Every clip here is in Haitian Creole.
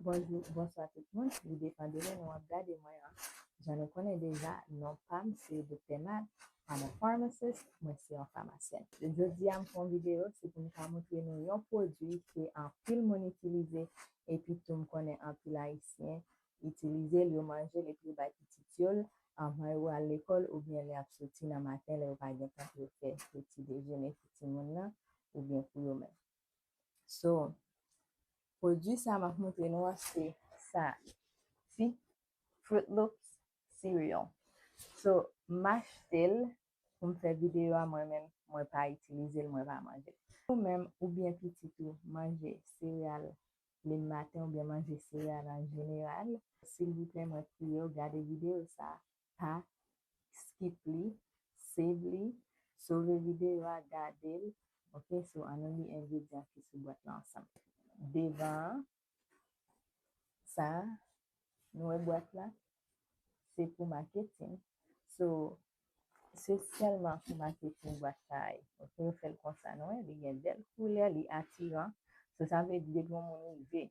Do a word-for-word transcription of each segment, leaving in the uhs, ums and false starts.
Bonjou, bonswa tout moun. Li depann de lè nou ap gade mwen an. Jan nou konnen deja, non pa m se Doktè Matt. I'm a pharmacist, mwen se yon famasyèn. Jodi a m fè yon videyo, se pou m ka montre nou yon pwodui ke anpil moun itilize, epi tou m konnen anpil Ayisyen itilize l, yo manje l, epi yo bay pitit yo l, anvan yo al lekòl, oubyen lè y ap soti nan maten, lè yo pa gen tan pou yo fè ti dejene pou timoun nan, oubyen pou yo menm. So, pwodui sa m ap montre nou an se sa, ti Fruit Loops cereal. So, m achte l pou m fè videyo a, mwen menm, mwen pa itilize l, mwen pa manje l. Ou menm oubyen pitit ou manje sereyal lemen maten oubyen manje sereyal an jeneral, silvouplè, mwen priye w, gade videyo sa, pa skip li, save li, sove videyo a, gade l. Ok, so ann nou li engredyan ki sou bwat la ansanm. Devan an, sa, nou wè bwat la, se pou maketin. So, se sèlman pou maketin bwat sa a ye. Ok, yo fè l konsa, nou wè, li gen bèl koulè, li atiran. So, sa vle di depi yon moun rive,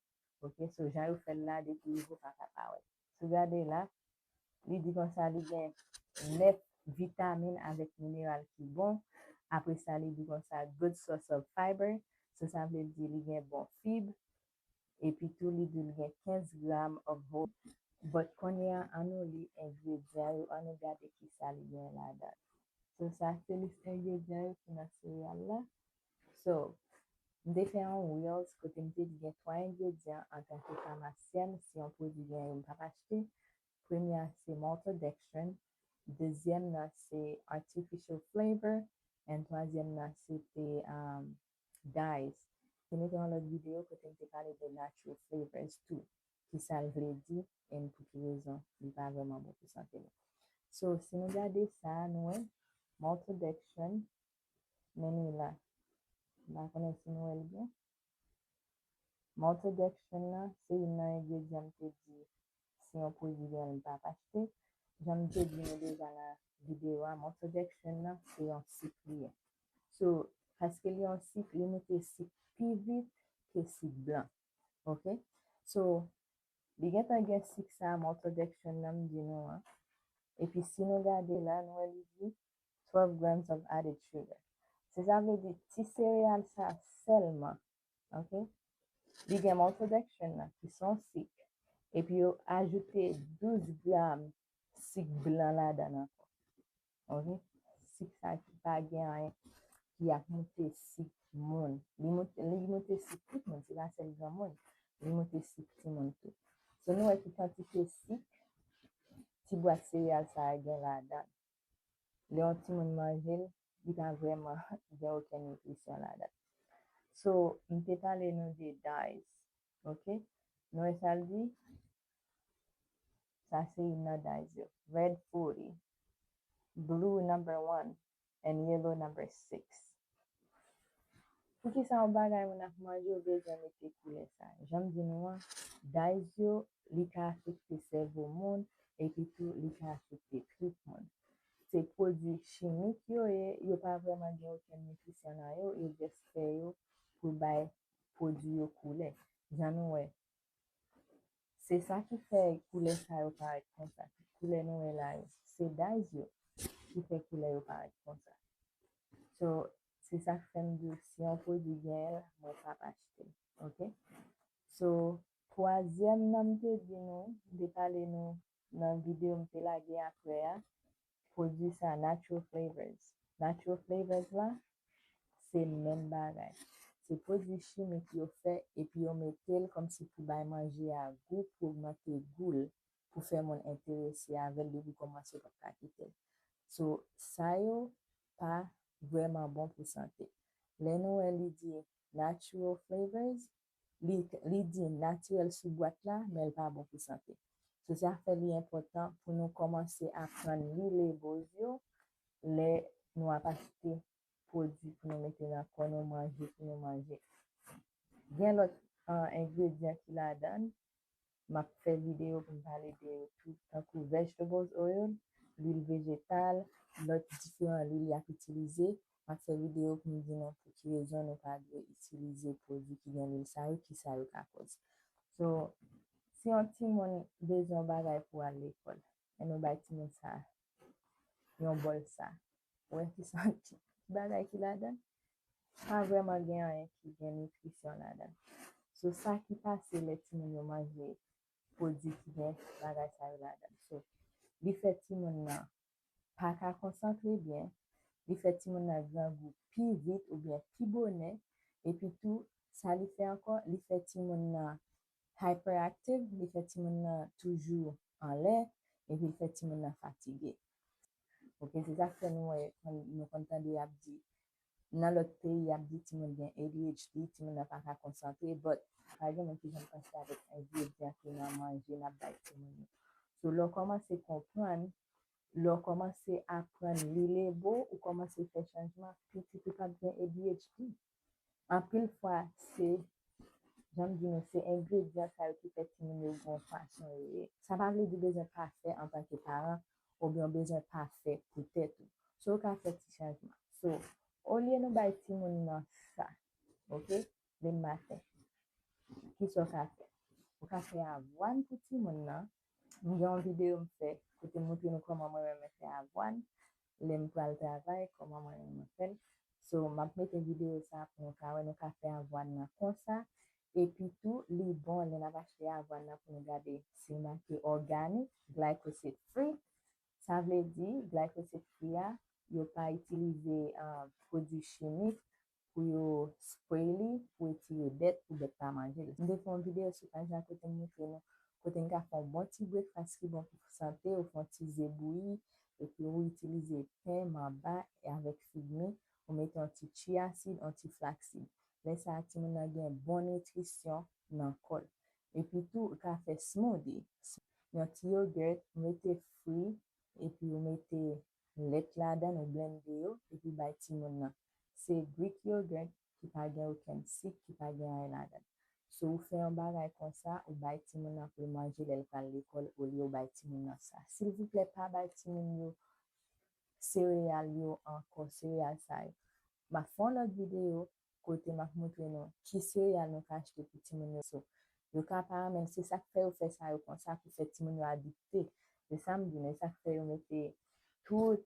ok, so jan yo fè l la, depi rive ou pa ka pa wè. Si w gade la, li di konsa li gen nèf vitamin avèk mineral ki bon. Apre sa, li di konsa good source of fiber. So, sa vle di li gen bon fib. Epi tou, li di l gen kenz gram of whole. But kounye a, ann nou li engredyan yo, ann nou gade kisa li gen ladan l. So, sa se lis engredyan yo ki nan sereyal la. So, m te fè yon reels kote m te di gen twa engredyan antanke famasyèn, si yon pwodui gen yo m p ap achte. Premye a se maltodextrin, dezyèm nan se artificial flavor, and twazyèm nan se te um, dyes. Te mete yon lòt videyo kote m te pale de natural flavors tou, ki sa l vle di, and pou ki rezon li pa vrèman bon pou sante nou. So, si nou gade sa, nou wè maltodextrin, men li la. M pa konnen si nou wè l byen. Maltodextrin nan, se youn nan engredyan m te di, si yon pwodui gen l, m p ap achte. Jan m te di nou deja nan videyo a, maltodextrin nan, se yon sik li ye. So, paske li yon sik, li moute sik pi vit ke sik blan. Ok? So, li gentan gen sik sa, maltodextrin nan m di nou an. Epi si nou gade la, nou wè li di twelve grams of added sugar. Se sa vle di ti sereyal sa sèlman, ok? Li gen maltodextrin nan, ki se yon sik. Epi yo ajoute douz gram sik blan ladan l ankò. Ok? Sik sa ki pa gen anyen, ki ap moute sik moun. Li moute, li moute sik tout moun, se pa sèl granmoun. Li moute sik timoun tou. So nou wè ki kantite sik ti bwat sereyal sa a gen ladan l. Lè yon timoun manje l, li pa vrèman gen okenn nitrisyon ladan l. So, m te pale nou de dyes, ok? Nou wè sa l di? Sa se youn nan dyes yo. Red forty, blue number one, and yellow number six. Poukisa yon bagay moun ap manje, ou bezwen mete koulè sa? Jan m di nou an, dyes yo, li ka afekte sèvo moun, epi tou li ka afekte trip moun. Se pwodui chimik yo ye, yo pa vrèman gen okenn nitrisyon nan yo, yo just fè yo pou bay pwodui yo koulè. Jan nou wè, se sa ki fè koulè sa yo parèt konsa. Koulè nou wè la yo, se dyes yo ki fè koulè yo parèt konsa. So, se sa k fè m di w, si yon pwodui gen l, mwen p ap achte l. Ok? So, twazyèm nan m te di nou, m te pale nou nan videyo m te lage apre a, pwodui sa, natural flavors. Natural flavors la, se menm bagay. Se pwodui chimik yo fè epi yo mete l kòmsi pou bay manje a gou, pou ogmante gou l, pou fè moun enterese avè l depi kòmanse, l p ap ka kite l. So, sa yo pa vrèman bon pou sante. Lè nou wè li di natural flavors, li, li di natirèl sou bwat la, men l pa bon pou sante. Se sa fè li enpòtan pou nou kòmanse aprann li labels yo lè nou ap achte pwodui pou nou mete nan kò nou, manje pou nou manje. Gen lòt, ah, engredyan ki ladan l. M ap fè videyo pou m pale de yo tou, tankou vegetables oil, lwil vejetal, lòt diferan lwil y ap itilize. M ap fè videyo pou m di nou pou ki rezon nou pa dwe itilize pwodui ki gen lwil sa yo, ki sa yo ka koz. So, Si yon timoun bezwen yon bagay pou al lekòl, e nou bay timoun sa, yon bòl sa, ou wè ki santi, ki bagay ki ladan l? Pa vrèman gen anyen ki gen nitrisyon ladan l. So, sa ki pase lè timoun yo manje pwodui ki gen bagay sa yo ladan l. So, li fè timoun nan pa ka konsantre byen, li fè timoun nan grangou pi vit oubyen pi bonè, epi tou, sa li fè ankò, li fè timoun nan hyperactive, li fè timoun nan toujou anlè, epi li fè timoun nan fatige. Ok, se sa k fè nou wè, nou konn tande y ap di, nan lòt peyi, y ap di timoun gen A D H D, timoun nan pa ka konsantre, but pa gen moun ki janm panse avèk engredyan ki nan manje n ap bay timoun yo. So, lè w kòmanse konprann, lè w kòmanse aprann li lebo, ou kòmanse fè chanjman, pitit ou p ap gen A D H D. Anpil fwa, se, jan m di nou, se engredyan sa yo ki fè timoun yo gen fason yo ye. Sa pa vle di w bezwen pafè antanke paran, oubyen w bezwen pafè pou tèt ou. So, ou ka fè ti chanjman. So, olye nou bay timoun nan sa, ok, demen maten, kisa w ka fè? Ou ka fè avwàn pou timoun nan. M gen yon videyo m fè kote m montre nou kòman mwen renmen fè avwàn lè m pral travay, kòman mwen renmen fè l. So, m ap mete videyo sa pou nou ka wè, nou ka fè avwàn nan konsa. Epi tou, li bon lè n ap achte avwàn nan pou nou gade si l make organic, glyphosate free. Sa vle di, glyphosate free a, yo pa itilize, ah, pwodui chimik pou yo spray li, pou retire bèt, pou bèt pa manje l. M te fè yon videyo sou paj la kote m montre nou, kote n ka fè yon bon ti breakfast ki bon pou sante, ou fè yon ti ze bouyi, epi ou itilize pen, manba, e avèk fig mi, ou mete yon ti chia seed, yon ti flax seed. Lè sa a, timoun nan gen bon nitrisyon nan kò l. Epi tou, ou ka fè smoothie. Yon ti yogurt, ou mete fwi, epi ou mete lèt ladan l, ou blende yo, epi bay timoun nan. Se Greek yogurt ki pa gen okenn sik, ki pa gen anyen ladan l. So, ou fè yon bagay konsa, ou bay timoun nan pou l manje lè l pral lekòl, olye ou bay timoun nan sa. Silvouplè, pa bay timoun yo sereyal yo ankò, sereyal sa yo. M ap fè yon lòt videyo kote m ap montre nou ki sereyal nou ka achte pou timoun yo. So, yo ka pa renmen l, se sa k fè yo fè sa yo konsa pou fè timoun yo adikte. Se sa m di nou, e sa k fè yo mete tout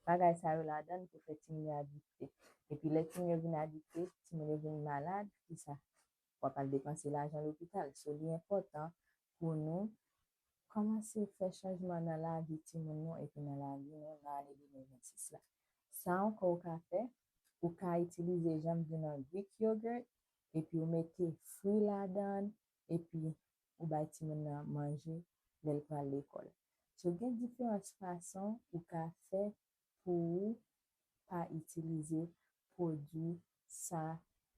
bagay sa yo ladan l pou fè timoun yo adikte. Epi lè timoun yo vin adikte, timoun yo vin malad, kisa? W ap al depanse lajan lopital. So, li enpòtan pou nou kòmanse fè chanjman nan lavi timoun nou epi nan lavi nou nan ane de mil vennsis la. Sa ankò ou ka fè, ou ka itilize, jan m di, nan Greek yogurt, epi ou mete fwi ladan l, epi ou bay timoun nan manje lè l pral lekòl. So, gen diferans fason ou ka fè pou ou pa itilize pwodui sa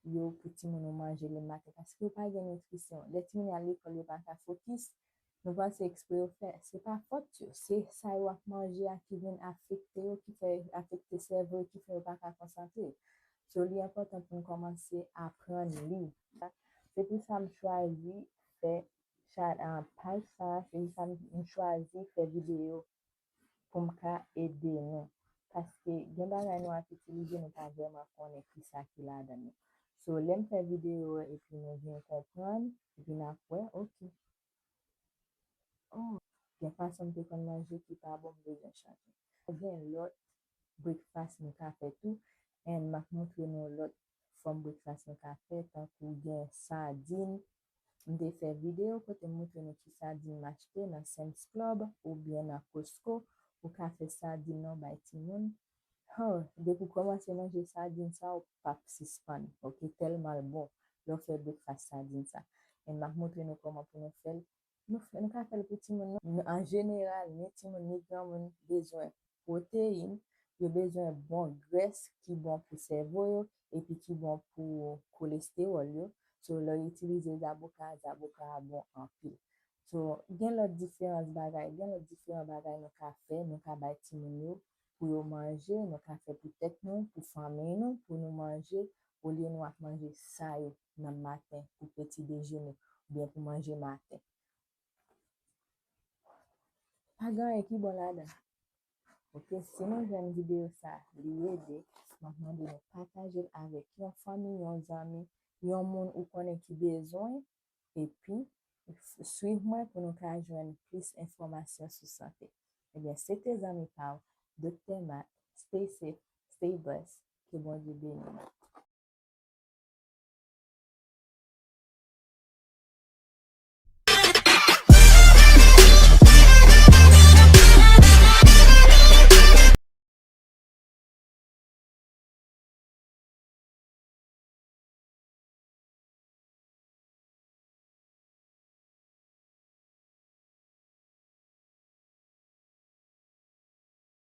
yo pou timoun ou manje lemen maten, paske yo pa gen nitrisyon. Lè timoun yo al lekòl, yo pa ka fokis, nou panse ekspre yo fè. Se pa fòt yo, se sa yo ap manje a ki vin afekte yo, ki fè afekte sèvo yo, ki fè yo pa ka konsantre. So, li enpòtan pou n kòmanse aprann li. Se pou sa m chwazi fè cha-, ah, paj sa, se pou sa m, m chwazi fè videyo pou m ka ede nou. Paske gen bagay nou ap itilize, nou pa vrèman konnen kisa ki ladan yo. So, lè m fè videyo a epi nou vin konprann, epi n ap wè, ok. Oh, gen fason m te konn manje ki pa bon, m bezwen chanje. Gen lòt breakfast nou ka fè tou, and m ap montre nou lòt fòm breakfast nou ka fè, tankou gen sadin. M te fè videyo kote m montre nou ki sadin m achte nan Sam's Club oubyen nan Costco. Ou ka fè sadin nan w bay timoun. Oh, depi w kòmanse manje sadin sa, ou p ap sispann, ok, tèlman l bon lè w fè breakfast sadin sa. And m ap montre nou kòman pou nou fè l. Nou fè, nou ka fè l pou timoun nou. An jeneral, ni timoun ni granmoun bezwen pwoteyin, yo bezwen bon grès ki bon pou sèvo yo, epi ki bon pou kolestewòl yo. So, lè w itilize zaboka, zaboka a bon anpil. So, gen lòt diferans bagay, gen lòt diferan bagay nou ka fè, nou ka bay timoun yo pou yo manje, nou ka fè pou tèt nou, pou fanmi nou, pou nou manje, olye nou ap manje sa yo nan maten pou peti dejene, oubyen pou manje maten. Pa gen anyen ki bon ladan. Ok, si nou jwenn videyo sa, li ede, m ap mande nou pataje l avèk yon fanmi, yon zanmi, yon moun ou konnen ki bezwen, epi Swiv mwen pou nou ka jwenn plis enfòmasyon sou sante. Ebyen, se te zanmi pa w, Doktè Matt. Stay safe, stay blessed. Ke Bondye beni nou.